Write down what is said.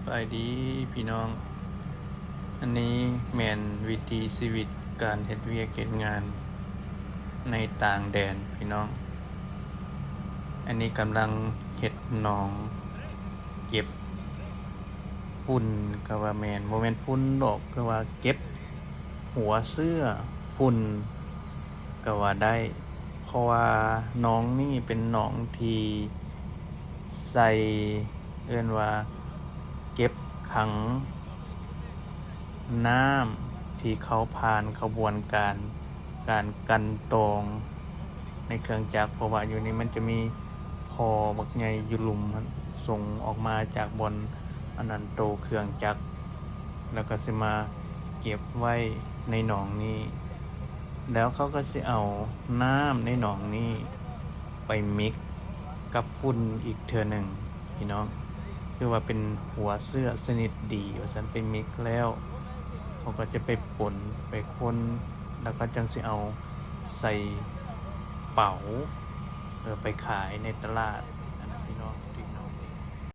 ສະບາຍດີພີ່ນ້ອງ, ອັນນີ້ແມ່ນວິຖີຊີວິດການເຮັດວຽກເຮັດງານໃນຕ່າງແດນພີ່ນ້ອງ. ອັນນີ້ກຳລັງເຮັດໜອງເກັບຝຸ່ນ ກໍວ່າແມ່ນ, ບໍ່ແມ່ນຝຸ່ນດອກ, ຄືວ່າເກັບຫົວເຊື້ອຝຸ່ນກໍວ່າໄດ້. ເພາະວ່າໜອງນີ້ເປັນໜອງທີ່ໃສ່ ເອີ້ນວ່າເກັບຂັງນ້ຳທີ່ເຂົ້າຜ່ານຂະບວນການ ການກັ່ນຕອງໃນເຄື່ອງຈັກ, ເພາະວ່າຢູ່ນີ້ມັນຈະມີທໍ່ບັກໃຫຍ່ຢູ່ລຸ່ມຫັ້ນ ສົ່ງອອກມາຈາກບ່ອນອັນນັ້ນ ໂຕເຄື່ອງຈັກ ແລ້ວກໍຊິມາເກັບໄວ້ໃນໜອງນີ້. ແລ້ວເຂົາກໍຊິເອົານ້ຳໃນໜອງນີ້ໄປມິກກັບຝຸ່ນອີກເທື່ອໜຶ່ງພີ່ນ້ອງ, ຄືວ່າເປັນຫົວເຊື້ອຊະນິດດີວ່າຊັ້ນ, ໄປມິກແລ້ວ ເຂົາກໍຈະໄປປົນໄປຄົນ ແລ້ວກໍຈັ່ງຊິເອົາໃສ່ເປົາ ເອີ ໄປຂາຍໃນຕະຫຼາດ